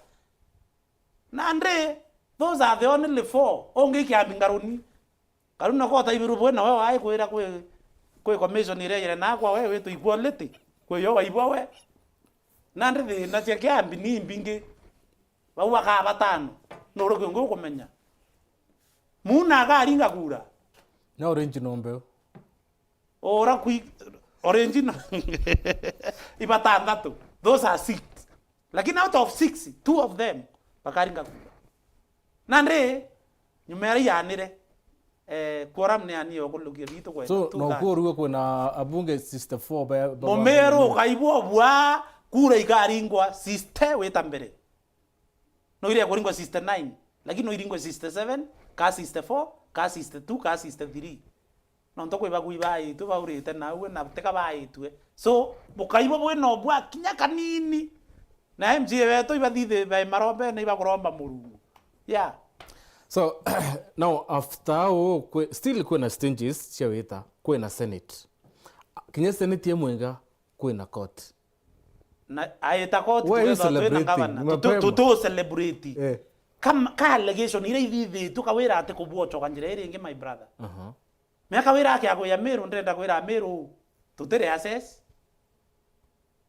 Nandi, those are the only four. Ungi ikiambi ngaruni. Ngaruni nako utaibirwe bwe nawe wae kwira kwi, kwi commission iria ire nakwa we witu equality. Kwi yo waibwa we. Nandi thina cia kiambi ni imbingi. Bau bakaa batano. Nuriku ungi ukumenya? Muna akaringa kura. Na original mbeu. Ura kwi original. Ibatanthatu. Those are six. Lakini out of six, two of them bakaringa kura. Nandi, nyuma ya ianire, eh, quorum ni ani okulukia bitu kwenda. So, no kurue kwina abunge sixty-four ba, ba, Mumeru ukaibwa bwa kura ikaringwa sixty wita mbere. No iria kuringwa sixty-nine, lakini no iringwe sixty-seven, ka sixty-four, ka sixty-two, ka sixty-three. Nontu kwi bagui baitwe baurite naue na teka baitwe. So, bukaibwa bwina ubwa kinya kanini. Na M C A wetu ibathithi bai marombene ibakuromba Murungu. Yeah. So, now after uu, kwi, still kwina stages cia wita, kwina Senate. Kinya Senate imwinga, kwina court. Na aita koti. Why are you kugetha twina celebrating? Gavana. Tutu, mapema, tutu celebrate. Eh. Kam-, ka allegation iria ithithitwe, Kawira ati kubwochoka njira iri ingi, my brother. Aha. Mea Kawira akia kuya Meru, ndenda kwira Meru, tutire assess.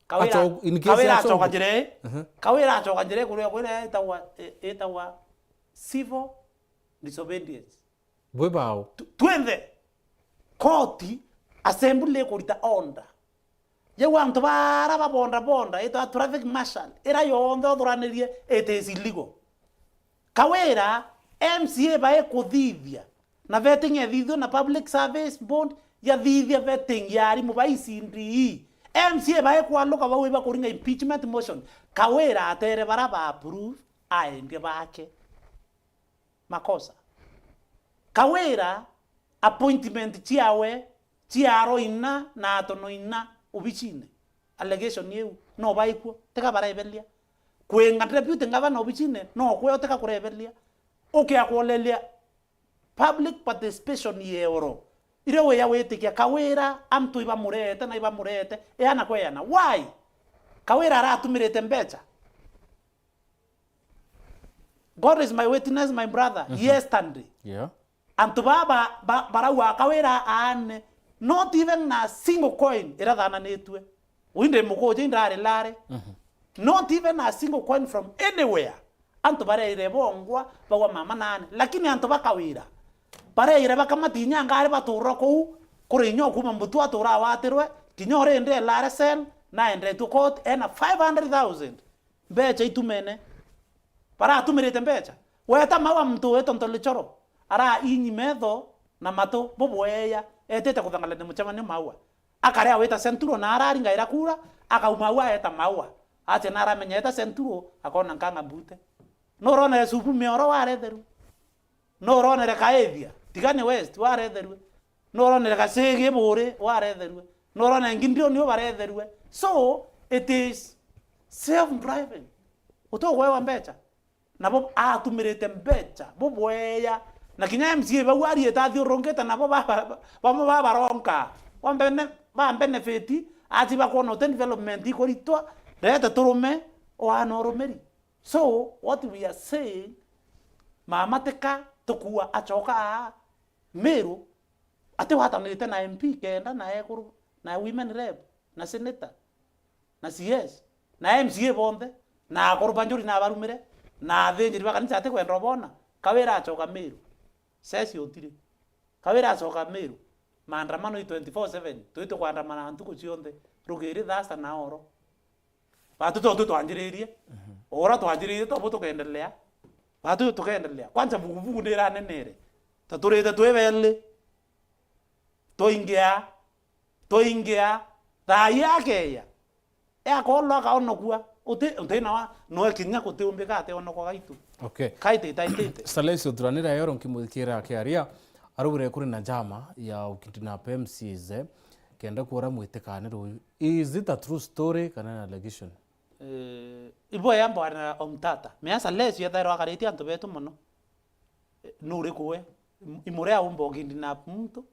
Kawira, acho-, in case Kawira ya achoka Songo. Njira ii. Aha. Kawira achoka njira ii kuria kwira itawa, i-, itawa civil disobedience. Bwe bao. Tu-, twenthe. Koti, assembly ikurita order. Yau antu bara babonda bonda, itwa traffic marshal, ira yonthe uthuranirie, it is illegal. Kawira, M C A bae kuthithia, na vetting ethithio na Public Service Board, yathithia vetting ya arimu ba E C D E. M C A bae kwaluka bau ibakuringa impeachment motion. Kawira atere bara ba approve, aendie bake. Makosa. Kawira, appointment ciawe ciaro ina na atono ina obicine. Allegation iu, no baikuo, tiga bareberia. Kwinga deputy governor obicine, no kweo tiga kureberia. Ukia kuoleria public participation yeoro. Iria wiya witikia Kawira, antu ibamurete na ibamurete, eana kweana. Why? Kawira aratumirite mbecha. God is my witness, my brother. Mhm. Yesterday, yeah, antu baba ba, barauga Kawira aane, not even a single coin irathananitue. Ui ndi mukuja, indarilare. Mhm. Not even a single coin from anywhere. Antu bareire bongwa, bagwa mama naane. Lakini antu ba Kawira, bareire bakamatinya ngari batura kuu, kuri inya ukuma mutu atura awatirwe, kinya urinde elare cell, naendetwe court, ena five hundred thousand. Mbecha itumene. Baratumirite mbeca. Weta Maua muntu witwa Ntolichoro, arainyi metho na matu bubweya, etite kuthangalania mucemanio Maua. Akarea wita Central na araringa ira kura, akauma au aeta Maua. Atia na aramenya eta Central, akona nkanga mbute. Nuronere Supu Mioro waretherua? Nuronere Kaithia, Tigani West waretherue? Nuronere Gacigi Buri waretherue? Nuronere Gideon ubaretherue? So, it is self-driven. Utukwewa mbeca. Nabo atumirite mbeca bubweya. Na kinya M C A bau ariite athiurungite nabo ba-, ba-, bamwe babaronka. Ba bene-, ba benefit, ati bakwona uti development ikuritwa, rete turume, oana urumiri. So, what we are saying, mama tika tukua acoka aa Meru, ati watanirite na M P kenda, na ekuru, na women rep, na senator, na C S, na M C A bonthe, na akuru ba Njuri na barumire, na athinjiri ba kanisa ati kwenda obona, Kawira acoka Meru. Sesi utiri. Kawira acoka Meru. Maandamano i twenty-four seven, twi tukwandamana ntuku cionthe, rugiri, thasa na oro. Batu to tu twanjiririe. Mhm. Ora twanjiririe, to bu tukendelea. Batu tukendelea. Kwanza vuguvugu ni iranenere. Ta turite twi beli. Twaingia. Twaingia. Thaa ya keya. Eakolwa akaonokua. Uti, uti na wa, no kinya kutiumbika ati onokwa gaitu. Okay. Kaitite, itite. Salesio Thuranira yoro nkimwikira akiaria, arugire kuri na njama ya ukidnap M C As, eh, kenda kuura mwitikane ruyu. Is it a true story kana an allegation? Eh, ibo ya mbwana Omtata. Mea Salesio ethairwa akaritie antu betu mono. Eh, nuriku we? Im-, imure aumba ukidnap muntu,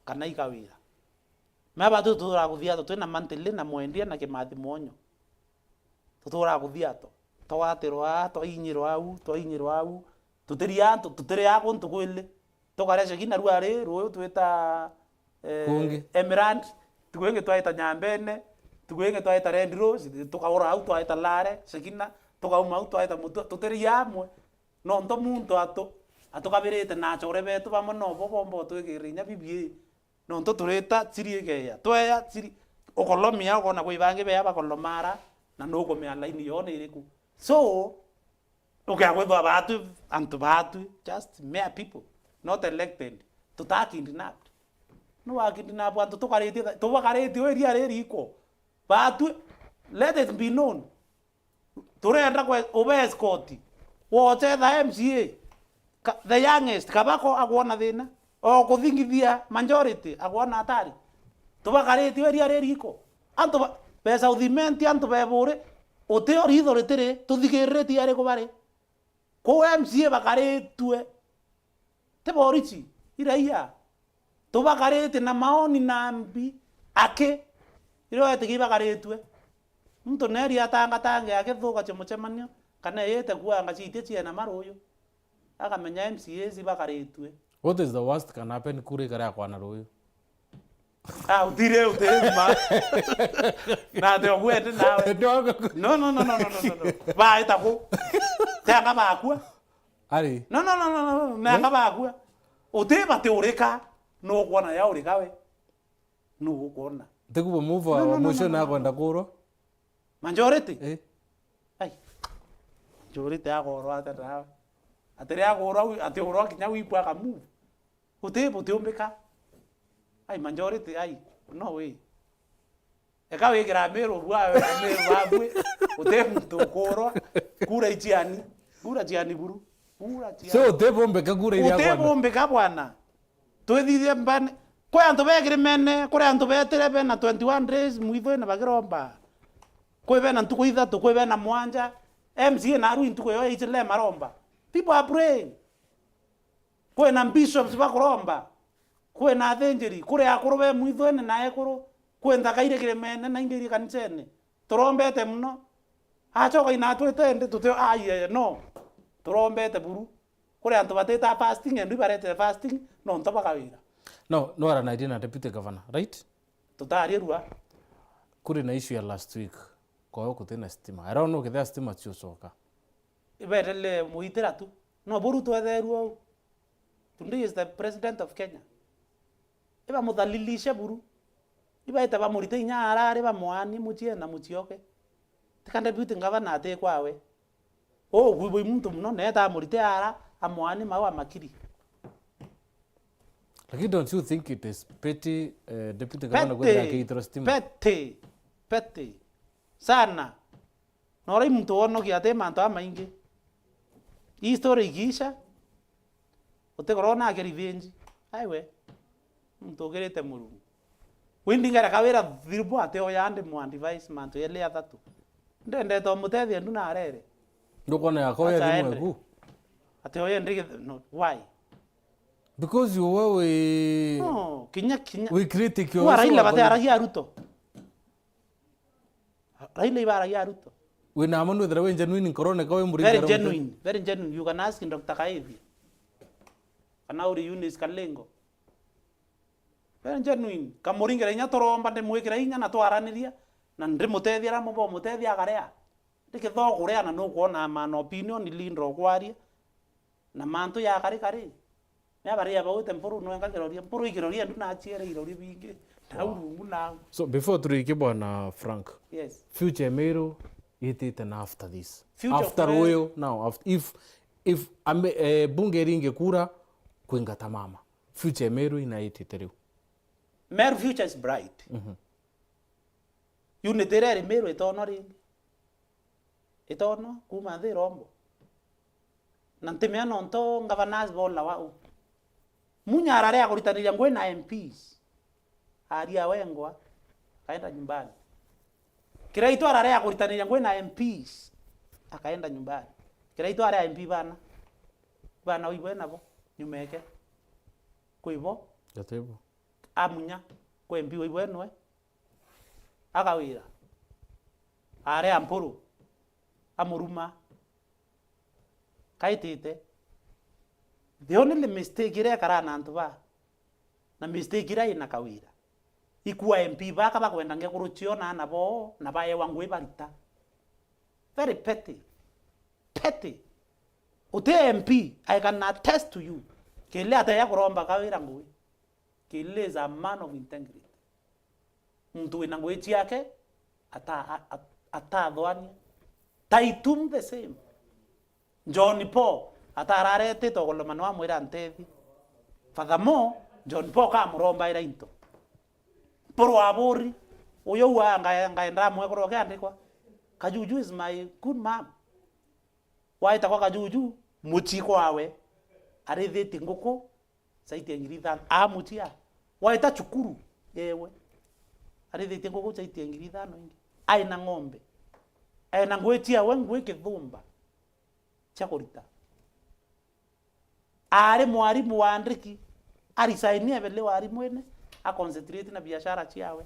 kana ikawira. Mea batu tuturaa kuthia ato, twina Mantili na Mwendia na Kimathi Mwonyo. Tuturaa kuthia ato. Twatirwa, twainyirwa au, twainyirwa au. Tutiria antu, tutiria kuntu kwili. Tukaria Shekina ruari, ruyu twita, eh, Kungi. Emerald. Tuku ingi twaita Nyambene. Tuku ingi twaita Red Rose. Tukaura au twaita Lare, Shekina. Tukauma au twaita Mutua. Tutiria amwe. Nontu muntu atu-, atukabirite na achore betu bamwe nobo bomba utwikirire inya bibi. Nontu turita chiri igeya. Tweya chiri, ukolomia ukona kwi bangi beya bakolomara, na nukumea laini yo ni iriku. So, ukea kwithwa batu, antu batu, just mere people, not elected, tuta kidnapped. Nu wa kidnap antu tukaritie, tubakaritie we iria ririko. Batu, let it be known. Turenda kwe-, ube escort. Wocetha M C A, ka-, the youngest, kabako agwona thina. O kuthingithia majority, agwona hatari. Tubakaritie iria ririko. Antu ba-, be South Imenti, antu be Buri, uti o ritho ritiri, tuthikiriritie ariku bari. Kuu M C A bakaritue. Ti borisi, iraia. Tubakaritie na maoni na mbi aki. Irio etigi ibakaritue. Muntu neri atangatange akithukacia mucemanio, kana eyite kuanga ciitia ciena maruyu. Akamenya M C As ibakaritue. What is the worst can happen kura ikare akwana ruyu? Ah, utire, utire ma. Na te ogwete nawe. Ndogo. No, no, no, no, no, no, no, no. Baita ku. Tenga bakua. Ari. No, no, no, no, no, no. Nanga bakua. Uti bati urika. No kuona ya urika we. No kuona. Ntiku bo move. No, no, no, mucio no, no, na no, kwenda no. Kurwa. Majority? Eh. Ai. Majority akorwa ata nawe. Atiri akorwa, ati urwa kinya wipu aka move. Uti, butiumbika. Ai, majority, ai, no way. Eka wigira Meru bwa, Meru babwe, uti muntu ukurwa, kura ichiani, kura chiani buru, kura chiani. So, uti bumbika kura iria uti bwana. Bumbika bwana. Twithithie mbane, kwi antu be Kirimene, kuri antu betire bena twenty-one days mwithwene bagiromba. Kwi bena ntuku ithatu, kwi bena mwanja, M C A naru ntuku yo ichile maromba. People are praying. Kwina bishops bakuromba, kwina athinjiri, kuri akuru be mwithwene na ekuru, kwi nthaka iri kirimene na ingi iri kanisene. Turombete muno. Acoka inatwite ndi tuti, ai, eh, no. Turombete buru. Kuri antu batita fasting, and ibarete fasting, nontu bakawira. No, no aranairie na deputy governor, right? Tutarie rua. Kuri na issue ya last week, kwao kutina stima. I don't know kethira stima ciucoka. Iberele muitira tu. No buru twetherua u. Today is the president of Kenya. Ibamuthalilishe buru. Ibaite bamurite inya arari bamwani muchie na muchioke. Tika deputy governor ati kwawe. Uu gwibui muntu muno, neeta amurite ara, amwaani mau amakiri. Lakini don't you think it is petty, eh, Deputy Governor kwithira akiitira stima? Petty. Petty. Sana. Na uria muntu wonokia ati mantu amaingi. Hii story ikiisha, utikorwo nake revenge. Aiwe. Muntu ukirite Murungu. Windi ngera Kawira Thiribu ati oya ndi mu advice mantu yeli athatu. Ndendete umutethia ndu na arere. Ndukwona yako ya Acha thimu ende. Eku? Ati oya ndi gith-, no, why? Because you were we No, kinya, kinya. We critic Kwa Raila bate aragia Ruto. Raila iba aragia Ruto. Wina amwe nwithira wi genuine nkorone ka wi Muringa Very genuine, very genuine. You can ask Doctor Kaithia. Kana uri Eunice Kalengo. Very genuine. Kamuringira inya turomba ndimwikira inya na twaraniria, na ndimutethia ra mubo mutethia akaria. Ndikithoo kuria na nukwona man opinion leader okwaria. Na mantu ya kari kari. Mea baria baute Mpuru nwenga kiroria. Mpuru ikiroria ndu nachiere iroria bingi. Na urungu na So before turikie bwana Frank. Yes. Future Meru itite na after this. Future After kure- Royal now after, if, if ame, eh, bunge ringi kura kwingata mama. Future Meru ina itite riu. Meru future is bright. Mhm. Unity iria iri Meru itonwa ringi. Itonwa kuuma nthi irombo. Na ntimea nontu ngavana bola wa u. Munya ararea kuritaniria ngui na M Ps. Aria wengwa, akaenda nyumbani. Kiraitu ararea kuritaniria ngui na M Ps. Akaenda nyumbani. Kiraitu aria M P bana. Bana uibwe nabo, nyumeke. Kwibo. Gatibo. Amunya, kwi M P uibwe nwe. Akawira. Aria Mpuru. Amuruma. Kaitite. The only mistake iria ikaraa na antu ba, na mistake iria ina Kawira. Ikua M P baka bakwenda ngekuru cio na ana boo, na baewa ngui barita. Very petty. Petty. Uti M P, I can attest to you. Kile ateya kuromba Kawira ngui. Kile is a man of integrity. Muntu wina ngui ciake, ata-, a-, a-, atathwania. Taitum the same. John Paul, atararetite ugoloma no amwira ntethi. Furthermore, John Paul kamurombaira into. Mpuru aburi, uyu ua nga-, ngaenda mwekuru akiandikwa. Kajuju is my good mom. Waita kwa Kajuju, mucii kwawe, arithitie nguku, caitie ngiri ithano. Amucia. Waita cukuru, yewe. Arithitie nguku caitie ngiri ithano ingi. Aina ng'ombe. Aina ngui ciawe, ngui kithumba. Cia kurita. Ari mwarimu wa ndiki. Arisainie ebele warimwene. Aconcentrate na biashara ciawe.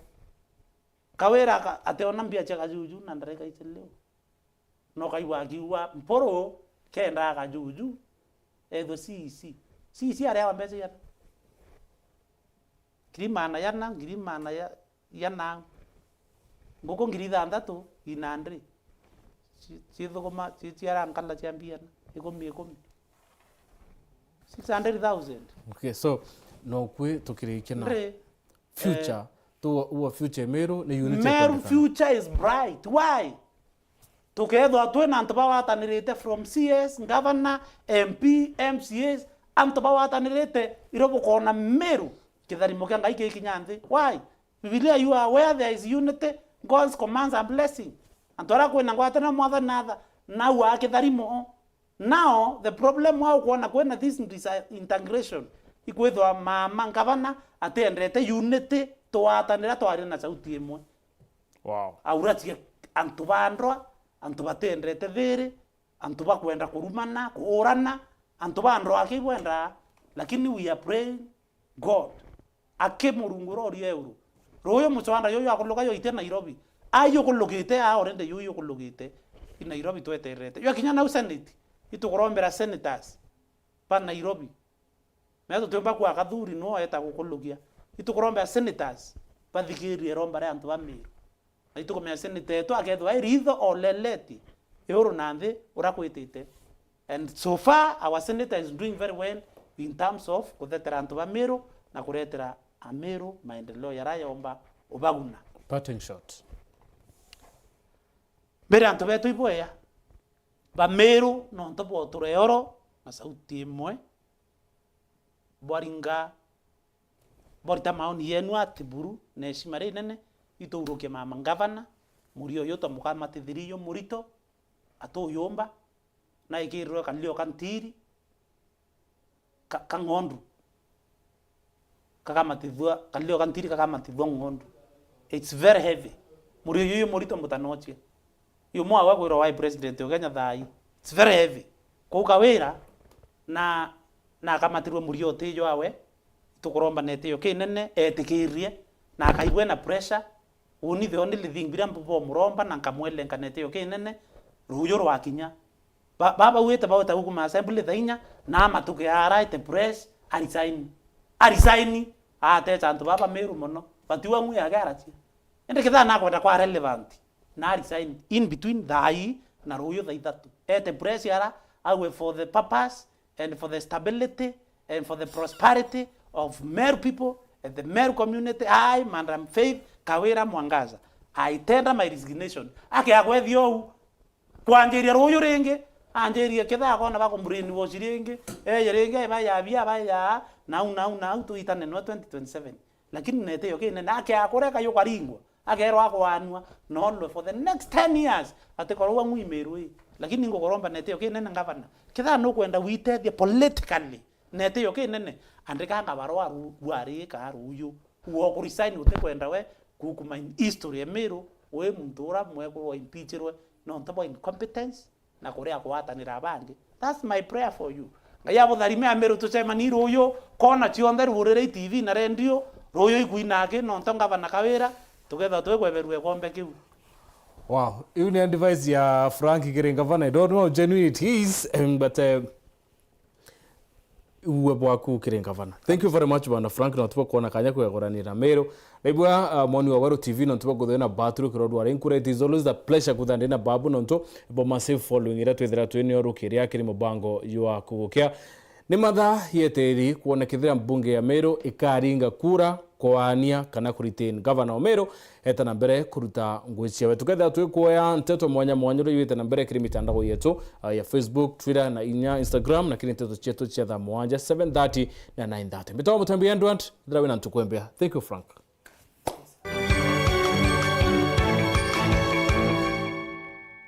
Kawira aka-, ateona mbia cia Kajuju na ndareka ici leo. No kaigua akiuga, Mpuru, kenda Kajuju, ethwe C E C. C E C areawa mbeca igana? Ngiri maana yana, ngiri maana ya, yana. Nguku ngiri ithanthatu, inandri. Ci-, cithuguma, ci-, ciara nkala cia mbia na, ikumi, ikumi. Six hundred thousand. Okay, so, no kwi tukirikia na Ndri. Future, eh, tu, uo future Meru ni unity Meru ikendekana. Future is bright. Why? Tukethwa twina antu bawatanirite from C S, governor, M P, M C As, antu bawatanirite irio bukona Meru kitharimo kia Ngai kikinya nthi. Why? Bibilia, you are where there is unity, God's commands are blessing. Antu aria kwina ngwataniro mwathani natha, nau aa kitharimo. Now, the problem wa ukwona kwina this disintegration, ikwithwa mama ngavana atiendete unity, twatanira twaria na sauti imwe. Wow. Auratie antu ba ndwa, antu batiendete thiri, antu bakwenda kurumana, kuurana, antu ba ndwa akibwenda, lakini we are praying God. Aki Murungu uria uri iguru. Ruyu mucwanda yuyu akuluka yaitia Nairobi. Ai ukulukite aa already yuyu ukulukite. I Nairobi tweterete. Yo kinya nau Senate. Itukurombera senators ba Nairobi. Mea tutiumba kwa Kathuri no eta gukulukia. Itukurombera senators bathikirie romba ria antu ba Meru. Na itukumenya senator etu akethwa e ritho oleleti iguru na nthi uria kwitite. And so far, our senator is doing very well in terms of kuthetera antu ba Meru na kuretera Ameru maendeleo yaria yomba ubaguna. Parting shot. Mbere antu betu ibwea. Bamiru nontu bwa utura ioro na sauti imwe, bwaringa, bwarita maoni yenu ati buru na heshima rinene, itaurukie mama ngavana, murio uyu twamukamatithirie uyu murito, atuyumba, na ikirirwe kalio ka ntiri, ka, ka ng'ondu. Kakamatithua, kalio ka ntiri kakamatithua ng'ondu. It's very heavy. Murio uyu murito mutanochia. Uyu mwawe kwirwa wai president o Kenya thaa ii. It's very heavy. Kuu Kawira na, na akamatirwe murio uti jwawe, tukuromba na itio kinene, etikirie, na akaigua ena pressure, uni the only thing, biria mbu bomuromba na nkamwelenka na itio kinene, ruuju rwakinya. Ba-, baba uite bauta gukuma assembly thaa inya, na amatuke araite press, arisaini. Arisaini, atecha antu baba Meru mono, batiwa ng'ui yake aracia. Indi kithaa nakwenda kwa relevant, na arisaini in between thaa ii na ruuju thaa ithatu. Ete press ara, awe for the purpose and for the stability and for the prosperity of Meru people and the Meru community. I, Madam Faith Kawira Mwangaza, I tender my resignation. Ake agwethia uu, kwanjiria ruuju ringi, anjirie kithaa akona bakumbrainwash ringi, eye ringi, eba ya bia, aba ya, nau, nau, nau, tuitane nwe twenty twenty-seven. Lakini netio kinene, ake akureka yukaringwa. Akerwa akwanua, no, no, for the next ten years, atikorwa ng'ui Meru ii. Lakini ngukuromba netio kinene ngavana. Kithaa nukwenda witethia politically, netio kinene, andikanga barua ru-, rwariika ruuju. Uo kuresign utikwenda we gukuma in history ya Meru, wi muntu ura mwekuru wa impeachirwe, nontu bwa incompetence, na kuria kugwatanira bangi. That's my prayer for you. Ngai abutharime Ameru, tucemani ruuju, kona cionthe rurire i T V na rendio, ruuju ikuina aki, nontu ngavana Kawira, tukethwa twikweberua gikombe kiu. Wow, iu ni advice ya Frank kiri ngavana. I don't know how genuine it is, um, but, uh, uwe bwaku kiri ngavana. Thank you very much, bwana Frank, na tuba kuona kanya kwegorania na Meru. Naibua, uh, mwoni wa Weru T V, nontu bwa kuthena batru kirorwa ri nkura, it is always a pleasure kutha ndi na babu, nontu bo massive following iria twithira twi nio rukiria kiri mubango jwa kugukia. Ni mathaa yeteri kuonekethira mbunge ya Meru ikaringa kura kuania kana ku retain governor wa Meru, eta na mbere kuruta ngui ciawe. Tukethira twikuoya nteto mwanya mwanya uria iwite na mbere kiri mitandao yetu, uh, ya Facebook, Twitter na inya Instagram, na kiri nteto cietu cia thaa mwanja, seven thirty na nine thirty. Mbitagwa Mutembi Edward, thira wina ntuku imbea. Thank you, Frank.